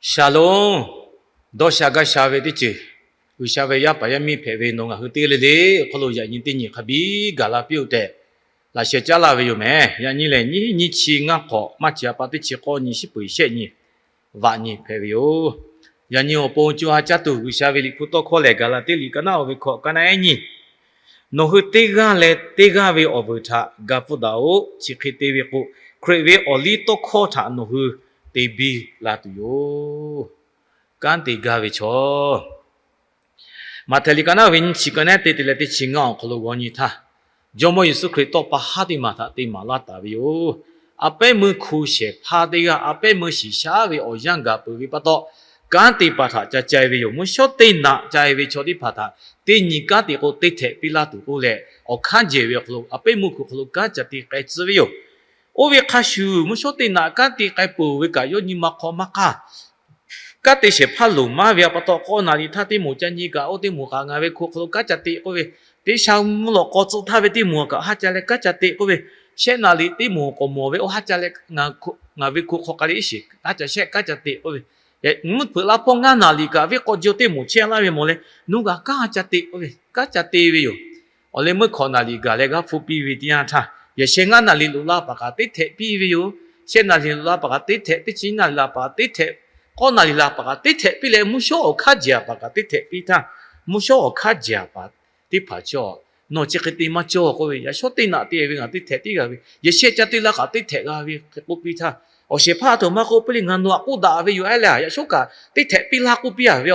Shalom. Dawˇ sha gaˇ sha ve teˇ ceuˬ, G'uiˬsha ve yaˇ paˍ yaˇ miˇ hpehꞈ ve nawˬ ngaˬ hui teˇ g'aˇ le le awˬ hk'aw lo yaꞈ nyi teˇ nyi hk'a biˇ gaˬ la piˇ-oˆ tehꞈ, laꞈ sheh caˉ laˇ ve yoˬ mehˍ. Yaꞈ nyi lehˬ, nyiˇ hinˉ nyiˇ chi ngaˇ hk'awꞈ, maˇ chi a pa teˇ chi k'awˇ nyi, shiˉ peuˍ shehˆ nyi, vaꞈ nyi hpehꞈ ve yoˬ. Yaꞈ nyi awˬ pon co ha caˇ tuˬ G'uiˬsha ve liꞈ hpu tawˇ hkawˇ lehˬ, Gaˍlaˍtiˆ liꞈ ka naˉ oˇ ve hkawꞈ ka naˉ ehˉ nyi, nawˬ hui teˇ g'aˇ leh teˇ g'aˇ ve awˬ vuiˬ htaꞈ ga pfuhˇ daꞈ-oꞈ. Chi hk'e te ve k'o, Hkriꞈ ve awˬ liˇ tawˇ hkawˇ htaꞈ nawˬ hui te biˇ la tuˬ yoˬ. Kanˉ te gaˇ ve chaw, Maꞈhtehˍ liꞈ ka naˉ ve nyiˇ chi ka naˉ ehˉ teˇ te leh teˇ chi ngaˇ awˬ hk'aw lo g'aw nyi htaˇ, Jawˇmawˇ Yeˍsuˆ Hkriꞈ tawˇ pa haˉ teˇ maˬ htaꞈ te maˍ laˇ taˍ ve yoˬ. A pehˉ meuˇ hku shehˍ hpaˇ teˇ g'aˇ a pehˉ meuˇ shiˍ shaˉ ve awˬ yanˇ gaˬ peuˬ ve pa taw, kanˉ te paˍ htaꞈ ca cai ve yoˬ. Mvuhˇ shawˉ teˇ naꞈ cai ve chaw teˇ hpaˍ htaꞈ teˇ nyi kanˉ te k'o, teˇ htehꞈ piˇ laˇ tuˬ k'oˆ leh, awˬ hkanˉ jehˬ ve awˬ hk'aw lo a pehˉ meuˇ hku awˬ hk'aw lo kanˉ ca te k'ai tcuh ve yoˬ. Oˇ ve hk'a shuˍ, mvuhˇ shawˉ teˇ naꞈ kanˉ te k'ai peuˬ ve kaꞈ, yawˇ nyi ma hk'aw maˇ k'aˇ. Kanˉ te shehˍ hpaˇ loˍ maˇ ve pa taw, k'awˇ naˍ riˍ htaˇ teˇ moˍ ca nyi kaꞈ, oˇ teˇ moˍ kaꞈ ngaˬ ve hku awˬ hk'aw lo kanˉ ca te k'oˆ ve, teˇ sha mvuhˇ lawꞈ k'aw tcuh htaˇ ve teˇ moˍ kaꞈ haˉ ca leh kanˉ ca te k'oˆ ve, shehˆ naˍ riˍ teˇ moˍ k'awꞈ mawˬ ve, oˇ haˉ ca leh ngaˬ ve hku hk'aw k'ai leh iˉ shiˍ haˉ ca shehˆ kanˉ ca te k'oˆ ve, mvuhˇ hpeuꞈ la hpawˇ ngaˇ naˍ riˍ kaꞈ venˇ k'aw jaw teˇ moˍ chehˇ laˇ ve mawˬ leh, nawˬ hui kaꞈ kanˉ ca te k'oˆ ve, kanˉ ca te ve yoˬ. Awˬ leh meuˇ hkawꞈ naˍ riˍ gaˬ leh g'aˇ hpfuhˇ piˇ ve teˇ yanˇ htaˇ, yaꞈ sheh ngaˇ naˍ riˍ loꞈ la paˍ kaꞈ teˇ htehꞈ piˇ ve yoˬ. Shehˆ naˍ riˍ loꞈ la paˍ kaꞈ teˇ htehꞈ, teˇ chi naˍ riˍ la paˍ kaꞈ teˇ htehꞈ, k'awˇ naˍ riˍ la paˍ kaꞈ teˇ htehꞈ piˇ leh, mvuhˇ shawˉ awˬ hkanˉ jehˬ paˍ kaꞈ teˇ htehꞈ piˇ htaˇ, mvuhˇ shawˉ awˬ hkanˉ jehˬ paˍ teˇ hpaˍ chi, nawˬ chi hk'e te maˇ cawˇ k'oˆ ve, yaꞈ shawˉ teˇ naꞈ te ve ngaˬ teˇ htehꞈ tiˉ g'a ve, yaꞈ sheh ca te la kaꞈ teˇ htehꞈ g'a ve hk'e k'oˆ piˇ htaˇ, awˬ shehˍ hpaˇ a htoꞈ ma k'oˆ piˇ le, ngaˬ nawˬ htaꞈ k'oˆ daꞈ ve yoˬ. Aˉ leh, yaꞈ shawˉ kaꞈ teˇ htehꞈ piˇ laˇ k'oˆ piˇ a ve,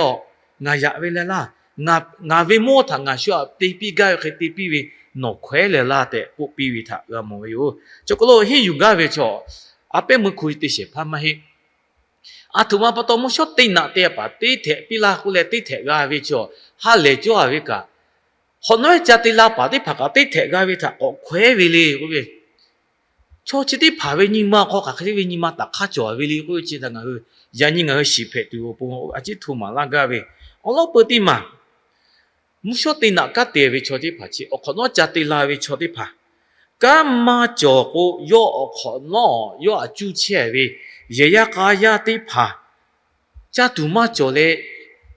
ngaˬ yaꞈ ve leh laˇ. Ngaˬ ve mawˇ htaꞈ ngaˬ shu htaꞈ te piˇ gaˇ ve hk'e te piˇ ve, nawˬ hkawehˉ leh laˇ tehꞈ k'oˆ piˇ ve htaꞈ g'a mawˬ ve yoˬ. Chaw hk'aw lo henˇ yuˬ gaˇ ve chaw, a pehˉ meuˇ hku teˇ shehˍ hpaˇ maˇ heˆ. A htoꞈ ma pa taw mvuhˇ shawˉ teˇ naꞈ te paˍ teˇ htehꞈ piˇ laˇ k'oˆ leh, teˇ htehꞈ g'a ve chaw ha lehˬ cawˇ a ve kaꞈ, hk'awꞈ nawˉ ca te la paˍ teˇ hpaˍ kaꞈ teˇ htehꞈ g'a ve htaꞈ k'awꞈ hkawehˉ ve le k'oˆ ve, chaw chi teˇ hpaˍ ve nyi ma hk'aw hk'aˬ hk'e ve nyi ma taꞈ hk'aˇ cawˬ ve le k'oˆ ve chi htaꞈ ngaˬ hui yaꞈ nyi ngaˬ hui shiˍ hpehꞈ tuˬ awˬ pon a ciˉ hto maˍ laˇ gaˇ ve, awˬ lawn peu teˇ maˬ, mvuhˇ shawˉ teˇ naꞈ kanˉ te ve chaw teˇ hpaˍ chi awˬ hk'awꞈ nawˉ ca te la ve chaw teˇ hpaˍ, kanˉ maˇ cawˬ k'o, yawˇ awˬ hk'awꞈ nawˉ yawˇ htaꞈ cuˇ chehˇ ve yehˬ yaˇ k'a yaˇ teˇ hpaˍ caˇ tuˬ maˇ cawˬ leh,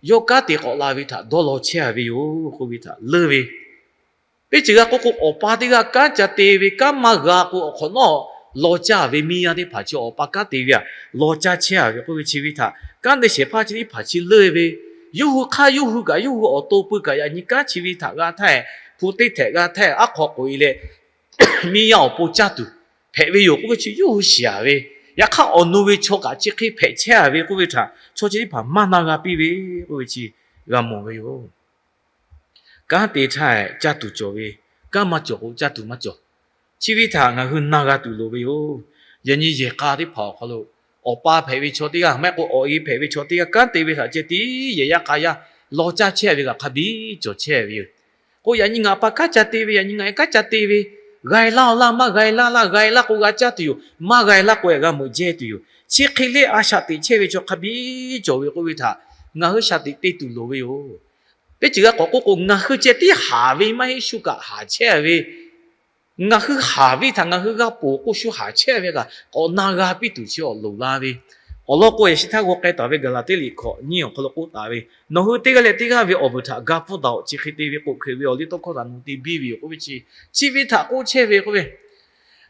yawˇ kanˉ te k'awꞈ la ve htaꞈ dawˇ law chehˇ a ve yoˬ k'oˆ ve htaꞈ leuˇ ve, teˇ ceuˬ g'a k'oˆ k'o, awˬ pa teˇ g'aˇ kanˉ ca te ve, kanˉ maˇ g'a k'o, awˬ hk'awꞈ nawˉ law caˇ ve miˇ yaˇ teˇ hpaˍ chi awˬ pa kanˉ te ve htaꞈ law caˇ chehˇ a ve k'oˆ ve chi ve htaꞈ kanˉ te shehˍ hpaˇ chi teˇ hpaˍ chi leuˇ ve, yawˇ hui hk'aˇ yawˇ hui kaꞈ yawˇ hui awˬ to pui kaꞈ yaꞈ nyi kanˉ chi ve htaꞈ g'a htaˇ, hpu teˇ htehꞈ g'a htaˇ, aˉ hk'aw k'oꞈ e leh miˇ yaˇ awˬ pon caˇ tuˬ hpehꞈ ve yoˬ k'oˆ ve chi yawˇ hui shiˍ a ve, yaꞈ hk'aˇ awˬ nu ve chaw kaꞈ chi hk'e hpehꞈ chehˇ a ve k'oˆ ve htaꞈ chaw chi teˇ hpaˍ maˇ na g'a piˇ ve k'oˆ ve chi g'a mawˬ ve yoˬ. Kanˉ te htaˇ caˇ tuˬ cawˬ ve, kanˉ maˇ cawˬ k'o caˇ tuˬ maˇ cawˬ. Chi ve htaꞈ ngaˬ hui na g'a tuˬ loˍ ve yoˬ. Yaꞈ nyi yehˬ k'a teˇ hpaˍ awˬ hk'aw lo, awˬ pa hpehꞈ ve chaw teˇ g'aˇ, maˇ heˆ k'o awˬ e hpehꞈ ve chaw teˇ g'aˇ kanˉ te ve htaꞈ ceh tiˉ yehˬ yaˇ k'a yaˇ law caˇ chehˇ ve kaꞈ hk'a biˇ cawˬ chehˇ ve yoˬ. K'o yaꞈ nyi ngaˬ pa kanˉ ca te ve, yaꞈ nyi ngaˬ e kanˉ ca te ve, g'a e laˇ laˇ, maˇ g'a e laˇ laˇ, g'a e laˇ k'o g'a caˇ tuˬ yoˬ, maˇ g'a e laˇ k'o g'a meuꞈ jehˇ tuˬ yoˬ. Chi hk'e le a shaꞈ teꞈ chehˇ ve chaw hk'a biˇ cawˬ ve k'oˆ ve htaꞈ ngaˬ hui shaꞈ teꞈ te tuˬ loˍ ve yoˬ. Teˇ ceuˬ g'a k'awꞈ k'oˆ k'o, ngaˬ hui ceh tiˉ haˍ ve maˇ heˆ, shu kaꞈ haˍ chehˇ ve, ngaˬ hui haˍ ve htaꞈ ngaˬ hui g'a ponˬ k'o, shu haˍ chehˇ ve kaꞈ k'awꞈ na g'a piˇ tuˬ chi awˬ loˍ la ve. Awˬ lawn k'o, yaꞈ shi htaˇ g'aw k'ai taˍ ve Gaˍlaˍtiˆ liꞈ hkawꞈ nyiˇ awˬ hk'aw lo k'oˆ taˍ ve, nawˬ hui teˇ g'aˇ leh teˇ g'aˇ ve awˬ vuiˬ htaꞈ ga pfuhˇ daꞈ-oꞈ. Chi hk'e te ve k'o, Hkriꞈ ve awˬ liˇ tawˇ hkawˇ htaꞈ nawˬ te biˇ ve yoˬ k'oˆ ve chi, chi ve htaꞈ k'oˆ chehˇ ve k'oˆ ve,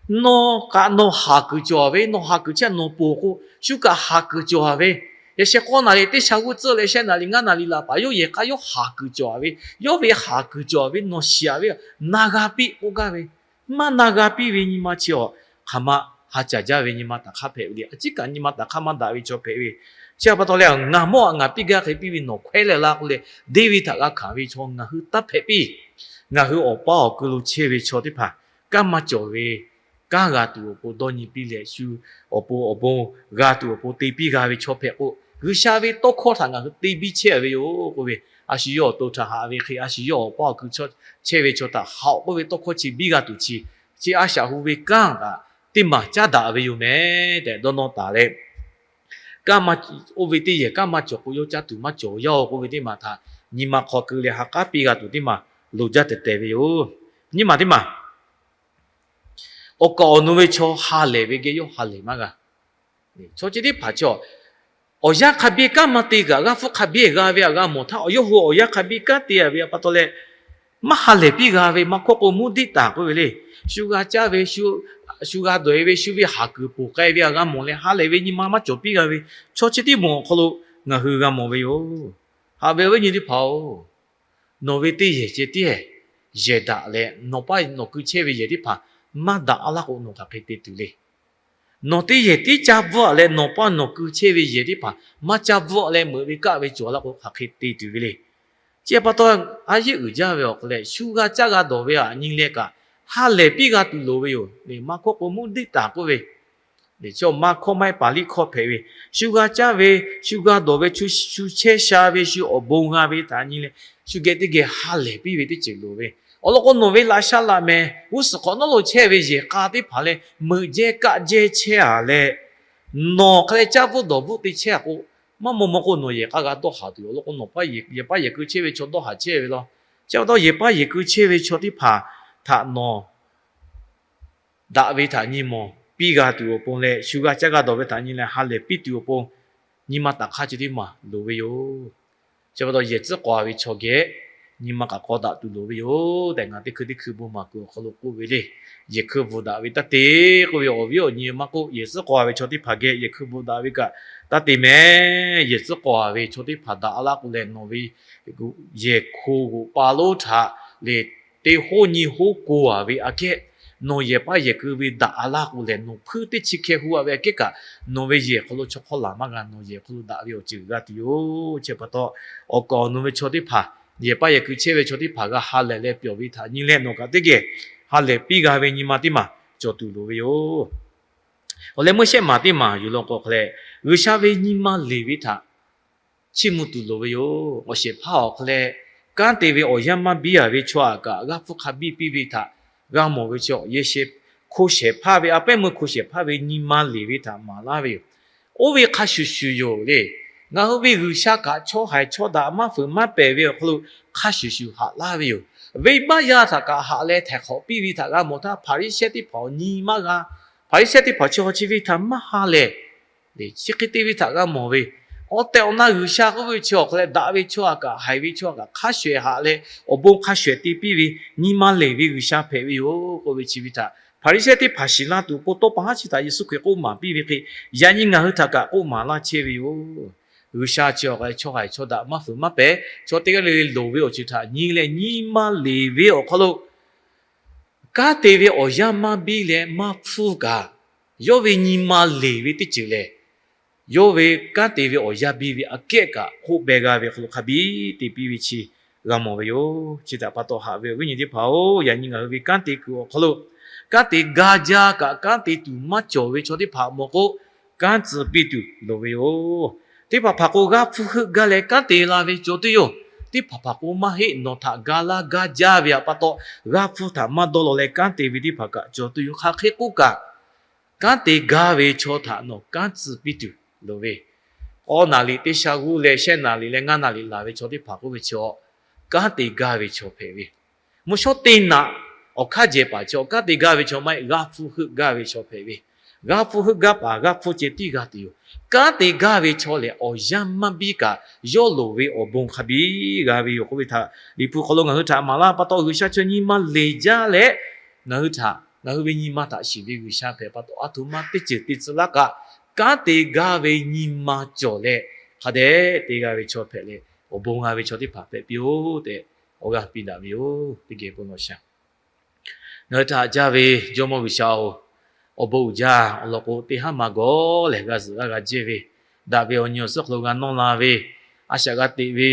nawˬ kaꞈ nawˬ haˍ kuiˬ cawˬ ve, nawˬ haˍ kuiˬ chehˇ nawˬ ponˬ k'o, shu kaꞈ haˍ kuiˬ cawˬ ve. Yaꞈ sheh k'awˇ naˍ riˍ teˇ sha g'uˇ tcuhˆ leh shehˆ naˍ riˍ ngaˇ naˍ riˍ laˬ paˍ yawˇ yehˬ k'a yawˇ haˍ kuiˬ cawˬ ve, yawˇ ve haˍ kuiˬ cawˬ ve nawˬ shiˍ a ve, na g'a piˇ k'oˆ gaˇ ve, maˇ na g'a piˇ ve nyi ma chi awˬ hk'aˬ ma ha caˍ jaˇ ve nyi ma taꞈ hk'aˇ hpehꞈ ve le. A ciˉ kaꞈ nyi ma taꞈ hk'aˇ maˇ daꞈ ve chaw hpehꞈ ve, chi a pa taw leh ngaˬ mawˇ a ngaˬ piˇ gaˇ hk'e piˇ ve nawˬ hkawehˉ leh laˇ k'oˆ leh, deˇ ve htaꞈ g'a hkanˍ ve chaw ngaˬ hui taˇ hpehꞈ piˇ. Ngaˬ hui awˬ paˇ awˬ kui lo chehˇ ve chaw teˇ hpaˍ, kanˉ maˇ cawˬ ve kanˉ g'a tuˬ awˬ pon dawˇ nyi piˇ leh, shu awˬ pon awˬ bon g'a tuˬ awˬ pon te piˇ g'a ve chaw hpehꞈ k'o, G'uiˬsha ve tawˇ hkawˇ htaꞈ ngaˬ hui te biˇ chehˇ ve yoˬ k'oˆ ve, a shu yawˇ awˬ to htaꞈ haꞈ ve hk'e, a shu yawˇ awˬ paˇ awˬ kui chehˇ ve chaw htaꞈ haꞈ-oꞈ k'oˆ ve tawˇ hkawˇ chi biˇ g'a tuˬ chi, chi a shaꞈ hu ve kanˉ kaꞈ teˇ maˬ caˉ daꞈ ve yoˬ mehˍ tehꞈ dawˇ nawˇ taˍ leh, kanˉ maˇ, oˇ ve teˇ yehˬ kanˉ maˇ cawˬ k'o, yawˇ caˇ tuˬ maˇ cawˬ yaˇ-oˬ k'oˆ ve teˇ maˬ htaꞈ nyi ma hk'aw keu leh ha k'aˉ piˇ g'a tuˬ teˇ maˬ loˍ jaˇ tehˬ tehˬ ve yoˬ. Nyiˇ maˬ teˇ maˬ, awˬ kaˍ awˬ nu ve chaw ha lehˬ ve geh yawˇ ha lehˬ maˇ g'a. Chaw chi teˇ hpaˍ chi, awˬ yanˇ hk'a biˇ kanˉ maˇ te kaꞈ, g'aˇ hpfuhˇ hk'a biˇ g'a ve htaꞈ g'a mawˬ htaˇ, awˬ yawˇ hui awˬ yanˇ hk'a biˇ kanˉ te a ve pa taw leh, maˇ ha lehˬ piˇ g'a ve maˇ hkawˇ k'o, mvuhˇ diˆ taˍ k'oˆ ve le. Shu g'a caˇ ve, shu g'a dawˬ e ve, shu ve haˍ kuiˬ ponˬ k'ai ve htaꞈ g'a mawˬ leh, ha lehˬ ve nyi ma maˇ cawˬ piˇ g'a ve chaw chi teˇ moˍ awˬ hk'aw lo ngaˬ hui g'a mawˬ ve yoˬ. Haꞈ ve awˬ viˉ nyi teˇ hpaˍ-oˬ, nawˬ ve teˇ yehˬ ceh tiˉ yehˬ daꞈ leh, nawˬ paˇ nawˬ keu chehˇ ve yehˬ teˇ hpaˍ maˇ daꞈ a laˇ k'o, nawˬ hk'aˬ hk'e te tuˬ le. Nawˬ teˇ yehˬ tiˉ caˇ bvuhˆ leh, nawˬ paˇ nawˬ keu chehˇ ve yehˬ teˇ hpaˍ maˇ caˇ bvuhˆ leh, meuꞈ ve kaˆ ve cawˬ laˇ k'o, hk'aˬ hk'e te tuˬ ve le. Chi pa taw, a yeˉ uiˍ jaˇ ve awˬ hk'aw leh, shu g'a caˇ g'a dawˬ ve htaꞈ nyi leh kaꞈ, ha lehˬ piˇ g'a tuˬ loˍ ve yoˬ. Maˇ hkawˇ k'o, mvuhˇ diˆ taˍ k'oˆ ve, maˇ hkawˇ maˇ heˆ paˍ liˇ hkawˇ hpehꞈ ve, shu g'a caˇ ve, shu g'a dawˬ ve, shu chehˇ sha ve, shu awˬ bon g'a ve htaꞈ nyi leh, shu geh teˇ geh ha lehˬ piˇ ve teˇ ceuˬ loˍ ve. Awˬ lawn k'o, nawˬ ve laꞈ sha laꞈ mehˍ g'uˇ suhˍ hk'awꞈ nawˉ lo chehˇ ve yehˬ k'a teˇ hpaˍ leh meuꞈ jehˇ kaˆ jehˇ chehˇ a leh, nawˬ hk'a leh caˇ bvuhˆ dawˬ bvuhˆ te chehˇ a k'o, maˇ maw maw k'o, nawˬ yehˬ k'a g'a dawˇ haˍ tuˬ yoˬ. Awˬ lawn k'o, nawˬ paˇ yehˬ paˇ yehˬ keu chehˇ ve chaw dawˇ haˍ chehˇ ve law. Chi pa taw, yehˬ paˇ yehˬ keu chehˇ ve chaw teˇ hpaˍ htaꞈ nawˬ daꞈ ve htaꞈ nyi mawˬ piˇ g'a tuˬ awˬ pon leh, shu g'a caˇ g'a dawˬ ve htaꞈ nyi leh ha lehˬ piˇ tuˬ awˬ pon, nyi ma taꞈ hk'aˇ chi teˇ maˬ loˍ ve yoˬ. Chi pa taw, yehˬ tcuhˉ k'aw a ve chaw geh nyi ma kaꞈ k'aw daꞈ tuˬ loˍ ve yoˬ tehꞈ, ngaˬ teˇ hkui teˇ hkui bon maˍ kuiˬ awˬ hk'aw lo k'oˆ ve le. Yehˬ hkui bvuhˬ daꞈ ve taˇ te k'oˆ ve, awˬ viˉ awˬ nyi maˇ k'oˆ, yehˬ tcuhˉ k'aw a ve chaw teˇ hpaˍ geh yehˬ hkui bvuhˬ daꞈ ve kaꞈ taˇ te mehˍ. Yehˬ tcuhˉ k'aw a ve chaw teˇ hpaˍ daꞈ a laˇ k'o leh, nawˬ ve yehˬ hko g'oꞈ pa lonˉ htaꞈ lehˬ, teˇ hoˉ nyiˇ hoˉ ko a ve aꞈ kehˉ, nawˬ yehˬ paˇ yehˬ keu ve daꞈ a laˇ k'o leh, nawˬ hpuiˇ teˇ chi hkeh hu a ve aꞈ kehˉ kaꞈ, nawˬ ve yehˬ hk'aw lo chaw hk'awˇ laˬ maˇ g'a, nawˬ yehˬ hk'aw lo daꞈ ve awˬ ceuˬ g'a tuˬ yoˬ. Chi pa taw, awˬ kaˍ awˬ nu ve chaw teˇ hpaˍ, yehˬ paˇ yehˬ keu chehˇ ve chaw teˇ hpaˍ g'a ha lehˬ leh pyawˬ ve htaꞈ nyi leh, nawˬ kaꞈ teˇ geh ha lehˬ piˇ g'a ve nyi ma teˇ maˬ cawˬ tuˬ loˍ ve yoˬ. Awˬ leh meuˇ shehˆ maˬ teˇ maˬ yuˬ law k'o hk'a leh, G'uiˬsha ve nyi ma leˬ ve htaꞈ chiˇ mvuh tuˬ loˍ ve yoˬ. Awˬ shehˍ hpaˇ awˬ hk'a leh, kanˉ te ve awˬ yanˇ maˇ biˇ a ve chaw aꞈ kaꞈ g'aˇ hpfuhˇ hk'a biˇ piˇ ve htaꞈ g'a mawˬ ve chaw, yehˬ shehˍ hko shehˍ hpaˇ ve, a pehˉ meuˇ hko shehˍ hpaˇ ve nyi ma leˬ ve htaꞈ maˍ laˇ ve yoˬ. Oˇ ve hk'a shuˍ shuˍ yoˬ le. Ngaˬ hui ve G'uiˬsha kaꞈ chaw haiˬ chaw daꞈ maˇ fuiˍ maˇ pehˬ ve awˬ hk'aw lo hk'a shuˍ shuˍ haꞈ laˇ ve yoˬ. Venˇbaˆ yaˇ htaꞈ kaꞈ haꞈ leh htaiˍ hk'awꞈ piˇ ve htaꞈ g'a mawˬ htaˇ, Hpaˍriˍsehˇ teˇ hpaˍ awˬ nyi maˇ g'a. Hpaˍriˍsehˇ teˇ hpaˍ chi hk'aw chi ve htaꞈ maˇ ha lehˬ, chi hk'e te ve htaꞈ g'a mawˬ ve, awˬ tehˬ awˬ na G'uiˬsha k'oˆ ve chi awˬ hk'a leh daꞈ ve chaw aꞈ kaꞈ haiˬ ve chaw aꞈ kaꞈ hk'a shuˍ shuˍ haꞈ leh awˬ bon hk'a shuˍ shuˍ te piˇ ve nyi ma leˬ ve G'uiˬsha hpehꞈ ve yoˬ k'oˆ ve chi ve htaꞈ Hpaˍriˍsehˇ teˇ hpaˍ shiˍ laˇ tuˬ awˬ pon tawˇ pa haˉ chi htaꞈ Yeˍsuˆ Hkriꞈ k'oˆ maˍ piˇ ve hk'e, yaꞈ nyi ngaˬ hui htaꞈ kaꞈ k'oˆ maˍ laˇ chehˇ ve yoˬ. G'uiˬsha chi awˬ hk'a leh chaw haiˬ chaw daꞈ maˇ fuiˍ maˇ pehˬ, chaw teˇ g'aˇ le le loˍ ve awˬ ceuˬ htaꞈ nyi leh nyi ma leˬ ve awˬ hk'aw lo kanˉ te ve awˬ yanˇ maˇ biˇ leh maˇ hpfuhˇ kaꞈ, yawˇ ve nyi ma leˬ ve teˇ ceuˬ lehˬ, yawˇ ve kanˉ te ve awˬ yanˇ biˇ ve aꞈ kehˉ kaꞈ k'oˆ beh g'a ve hk'aw lo hk'a biˇ te piˇ ve chi g'a mawˬ ve yoˬ. Chi htaꞈ pa taw haꞈ ve awˬ viˉ nyi teˇ hpaˍ-oˬ, yaꞈ nyi ngaˬ hui ve kanˉ te kuiˬ awˬ hk'aw lo kanˉ te gaˇ jaˇ kaꞈ kanˉ te tuˬ maˇ cawˬ ve chaw teˇ hpaˍ mawˬ k'o, kanˉ tcuh piˇ tuˬ loˍ ve yoˬ. Teˇ hpaˍ hpaˍ k'o g'aˇ hpfuhˇ heuˆ gaˇ leh kanˉ te la ve cawˬ tuˬ yoˬ. Teˇ hpaˍ hpaˍ k'o maˇ heˆ, nawˬ htaꞈ ga laˇ gaˇ jaˇ ve htaꞈ pa taw, g'aˇ hpfuhˇ htaꞈ maˇ dawˇ law leh kanˉ te ve teˇ hpaˍ kaꞈ cawˬ tuˬ yoˬ. Hk'aˬ hk'e k'oˆ kaꞈ, kanˉ te gaˇ ve chaw htaꞈ nawˬ kanˉ tcuh piˇ tuˬ loˍ ve, k'awˇ naˍ riˍ teˇ sha g'uˇ leh shehˆ naˍ riˍ leh ngaˇ naˍ riˍ laˬ ve chaw teˇ hpaˍ k'oˆ ve chi, kanˉ te gaˇ ve chaw hpehꞈ ve, mvuhˇ shawˉ teˇ naꞈ awˬ hk'aˇ jehˬ paˍ chi kanˉ te gaˇ ve chaw maˇ heˆ, g'aˇ hpfuhˇ heuˆ gaˇ ve chaw hpehꞈ ve, g'aˇ hpfuhˇ heuˆ gaˇ paˍ g'aˇ hpfuhˇ ceh tiˉ g'a tuˬ yoˬ. Kanˉ te gaˇ ve chaw lehˬ, awˬ yanˇ maˇ biˇ kaꞈ yawˇ loˍ ve awˬ bon hk'a biˇ g'a ve yoˬ k'oˆ ve htaꞈ Liꞈ hpu hk'aw lo ngaˬ hui htaꞈ maˍ laˇ pa taw, G'uiˬsha chaw nyi ma leˬ jaˇ leh, ngaˬ hui htaꞈ, ngaˬ hui ve nyi ma htaꞈ shiˍ ve G'uiˬsha hpehꞈ pa taw, a htoꞈ ma teˇ ceuˬ te tcuh laˇ kaꞈ, kanˉ te gaˇ ve nyi ma cawˬ leh, hk'a dehꞈ te g'a ve chaw hpehꞈ leh, awˬ bon g'a ve chaw teˇ hpaˍ hpehꞈ piˇ-oˆ tehꞈ, awˬ g'aˇ piˇ daꞈ ve yoˬ. Teˇ geh bon lawˬ shaˍ. Ngaˬ hui htaꞈ haꞈ jaˇ ve Jawˇmawˇ G'uiˬsha-oˬ, awˬ bon uiˍ jaˇ. Awˬ lawn k'o, teˇ haˉ ma gawˬ lehˬ g'a zuhꞈ g'a g'a jehˇ ve, daꞈ ve awˬ nyi awˬ suhˉ hk'aw lo g'a nawˇ la ve, a shaꞈ g'a teꞈ ve,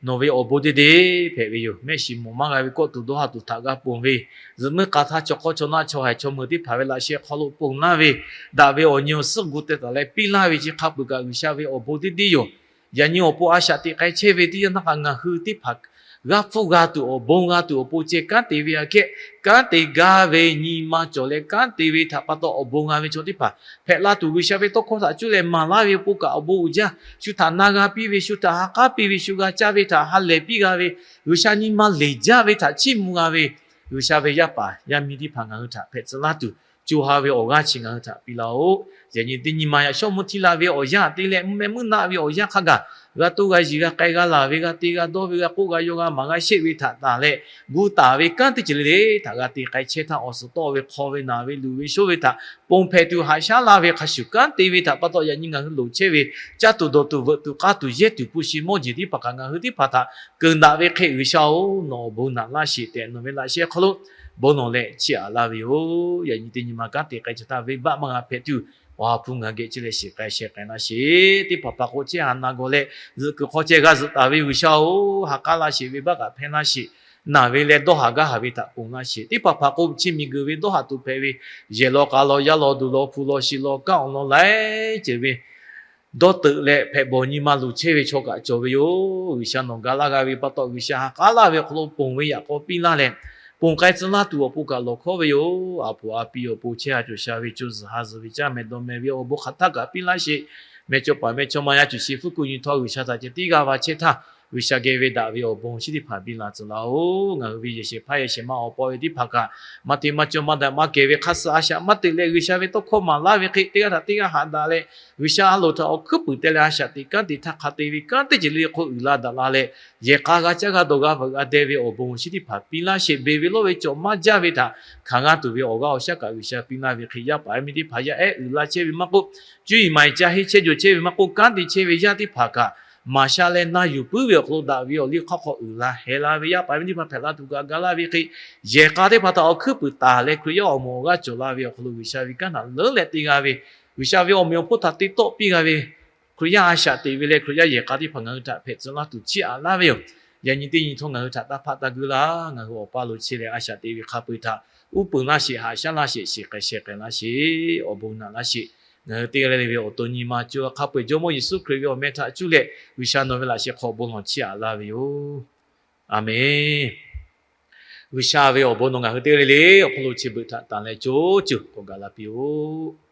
nawˬ ve awˬ bon teˇ deˇ hpehꞈ ve yoˬ. Mehˆ shiˍ mawˬ maˇ g'a ve kawˆ tuˬ dawˇ ha tuˬ htaꞈ g'a ponˬ ve, zuhꞈ muiˉ k'a htaˇ chaw hk'awˇ chaw naˆ chaw haiˬ chaw meuˬ teˇ hpaˍ ve laꞈ sheh hk'aw lo ponˬ laˇ ve, daꞈ ve awˬ nyi awˬ suhˉ gu teh taˍ leh piˇ laˇ ve chi hk'a peuˬ kaꞈ G'uiˬsha ve awˬ bon teˇ deˇ yoˬ. Yaꞈ nyi awˬ pon a shaꞈ teꞈ k'ai chehˇ ve teˇ yanˇ htaˇ kaꞈ ngaˬ hui teˇ hpaˍ g'aˇ hpfuhˇ g'a tuˬ awˬ bon g'a tuˬ awˬ pon ceh kanˉ te ve aꞈ kehˉ, kanˉ te gaˇ ve nyi ma cawˬ leh kanˉ te ve htaꞈ pa taw awˬ bon g'a ve chaw teˇ hpaˍ hpehꞈ la tuˬ G'uiˬsha ve tawˇ hkawˇ htaꞈ cuˇ leh maˍ laˇ ve awˬ pon kaꞈ awˬ bon uiˍ jaˇ. Shu htaꞈ na g'a piˇ ve, shu htaꞈ ha k'aˉ piˇ ve, shu g'a caˇ ve htaꞈ ha lehˬ piˇ g'a ve, G'uiˬsha nyi ma leˬ jaˇ ve htaꞈ chiˇ mvuh g'a ve, G'uiˬsha ve yaˇ paˍ yaˇ miˇ teˇ hpaˍ ngaˬ hui htaꞈ hpehꞈ tcuh laˇ tuˬ co ha ve awˬ g'aˇ chi ngaˬ hui htaꞈ piˇ laˇ-oˆ. Yaꞈ nyi teˇ nyi ma yaꞈ shawˉ mvuhˇ htiˇ la ve awˬ yanˇ te leh mvuhˇ mehˆ meuˇ naˆ ve awˬ yanˇ hk'a gaˬ, g'a toˇ g'a yiˬ g'a k'ai g'a laˬ ve g'a te g'a dawˇ ve g'a k'oˆ g'a yaw g'a maˍ g'a sheˆ ve htaꞈ tanˬ leh, gu taˍ ve kanˉ teˇ ceuˬ le le htaꞈ g'a te k'ai chehˇ htaˇ, awˬ suhˍ tawˆ ve hk'aw ve naˬ ve luˬ ve shoˇ ve htaꞈ ponˬ hpehꞈ tuˬ haꞈ shaˉ laˇ ve hk'a shuˍ kanˉ te ve htaꞈ pa taw, yaꞈ nyi ngaˬ hui loˍ chehˇ ve caˇ tuˬ dawˬ tuˬ veuꞈ tuˬ k'aˇ tuˬ yehˇ tuˬ hpu shi mawˇ jeˬ teˇ hpaˍ kaꞈ ngaˬ hui teˇ hpaˍ htaꞈ keunˍ daꞈ ve hk'e, G'uiˬsha-oˬ, nawˬ awˬ bon naꞈ laˇ sheˍ tehꞈ nawˬ ve laꞈ sheh hk'aw lo bon lawˬ leh chiˇ aꞈ laˇ ve yoˬ. Yaꞈ nyi teˇ nyi ma kanˉ te k'ai chi htaˇ venˇbaˆ maˇ g'a hpehꞈ tuˬ, Awˬ ha hpu ngaˬ hui geh chi leh shiˍ k'ai sheh k'ai laˇ sheˍ. Teˇ hpaˍ hpaˍ k'o chehˇ ha na gawˬ leh zuhꞈ kuiˬ hk'aw ceh g'a zuhꞈ taˍ ve G'uiˬsha-oˬ, ha k'aˉ laˇ sheˍ, venˇbaˆ kaꞈ hpehˇ laˇ sheˍ. Naˬ ve leh dawˇ haˍ gaˇ haˍ ve htaꞈ ponˬ laˇ sheˍ. Teˇ hpaˍ hpaˍ k'o chi miˬguiˬ ve dawˇ haˍ tuˬ hpehꞈ ve, yehˬ law k'a law yaˇ law duˬ law hpu law shi law kanˉ awˬ lawn laiˉ ceuˬ ve dawˇ teuꞈ leh hpehꞈ bawˬ nyi ma luˬ chehˇ ve chaw kaꞈ cawˬ ve yoˬ. G'uiˬsha nawˬ ga laˇ g'a ve pa taw, G'uiˬsha ha k'aˉ laˇ ve awˬ hk'aw lo ponˬ ve yaꞈ k'aw piˇ laˇ leh, ponˬ k'ai tcuh laˇ tuˬ awˬ pon kaꞈ lawˬ hkawˉ ve yoˬ. A poˍ a pi awˬ pon chehˇ ha cawˬ sha ve co zuhˬ ha zuhˬ ve caˇ mehˍ dawˬ mehˍ ve awˬ bon hk'aˬ htaˇ kaꞈ piˇ laˇ sheˍ. Meh cawˇ paˍ meh cawˇ ma yaˇ cuˬ shi fuˉ kuˬ nyi htawˇ G'uiˬsha htaꞈ ceh tiˉ g'aˇ va chehˇ htaˇ, G'uiˬsha geh ve daꞈ ve awˬ bon chi teˇ hpaˍ biˇ la tcuh laˇ-oˆ. Ngaˬ hui ve yehˬ shehˍ hpaˇ yehˬ shehˍ ma awˬ pa ve teˇ hpaˍ kaꞈ, maˇ te maˇ cawˇ maˇ daꞈ maˇ kehˬ ve hk'aˇ suh a shaꞈ maˇ teꞈ leh, G'uiˬsha ve tawˇ hkawˇ maˍ laˇ ve hk'e teˇ g'aˇ htaꞈ teˇ g'aˇ haꞈ daꞈ leh, G'uiˬsha a loˍ htaꞈ awˬ hkuiˉ puiˍ teh leh a shaꞈ teꞈ kanˉ te htaˇ hk'a te ve kanˉ teˇ ceuˬ le le hk'oˆ uiˍ la daꞈ la leh, yehˬ k'a g'a caˇ g'a dawˬ g'a veuꞈ g'a deh ve awˬ bon chi teˇ hpaˍ piˇ laˇ sheˍ. Beˬ ve lawˇ ve cawˬ maˇ jaˇ ve htaꞈ hkanˍ g'a tuˬ ve awˬ g'aˇ awˬ shaˉ kaꞈ G'uiˬsha piˇ laˇ ve hk'e, yaˇ paˍ yaˇ miˇ teˇ hpaˍ yaˇ ehˉ uiˍ la chehˇ ve maˇ k'oˆ, cuˇ yiˍ maˍ yiˍ ca henˇ chehˇ jawˬ chehˇ ve maˇ k'oˆ, kanˉ te chehˇ ve yaˇ teˇ hpaˍ kaꞈ maˍ sha leh na yuˬ puiˉ ve awˬ hk'aw lo daꞈ ve awˬ liˇ hk'aw hk'aw uiˍ la heh la ve yaˇ paˍ yaˇ miˇ teˇ hpaˍ hpehꞈ la tuˬ g'a ga laˇ ve hk'e, yehˬ k'a teˇ hpaˍ htaꞈ awˬ hkuiˉ puiˍ taˍ leh Hkriꞈ yaˇ awˬ moˍ awˬ g'aˇ cawˬ la ve awˬ hk'aw lo G'uiˬsha ve kanˉ htaꞈ leuˉ leh te g'a ve, G'uiˬsha ve awˬ meꞈ awˬ hponˇ htaꞈ te tawˆ piˇ g'a ve, Hkriꞈ yaˇ a shaꞈ teꞈ ve leh Hkriꞈ yaˇ yehˬ k'a teˇ hpaˍ ngaˬ hui htaꞈ hpehꞈ tcuh laˇ tuˬ chiˇ aꞈ laˇ ve yoˬ. Yaꞈ nyi teˇ nyi htawˇ ngaˬ hui htaꞈ taˇ hpaˆ taˇ guiˇ laˇ. Ngaˬ hui awˬ pa lo chehˇ leh a shaꞈ teꞈ ve hk'a peu-eˬ htaꞈ uˉ peunˍ laˇ sheˍ, haꞈ shaˉ laˇ sheˍ, shiˍ k'ai sheh k'ai laˇ sheˍ, awˬ bon naꞈ laˇ sheˍ. Ngaˬ hui teˇ g'aˇ le le ve awˬ to nyi ma co hk'a peu-eˬ Jawˇmawˇ Yeˍsuˆ Hkriꞈ ve awˬ meh htaꞈ cuˇ leh G'uiˬsha nawˬ ve laꞈ sheh hk'aw bon lawˬ chiˇ aꞈ laˇ ve yoˬ. A menˬ. G'uiˬsha ve awˬ bon nawˬ ngaˬ hui teˇ g'aˇ le le awˬ hk'aw lo chi beuꞈ htaꞈ tanˬ leh co ceuˬ k'awꞈ gaˬ la piˇ-oˆ.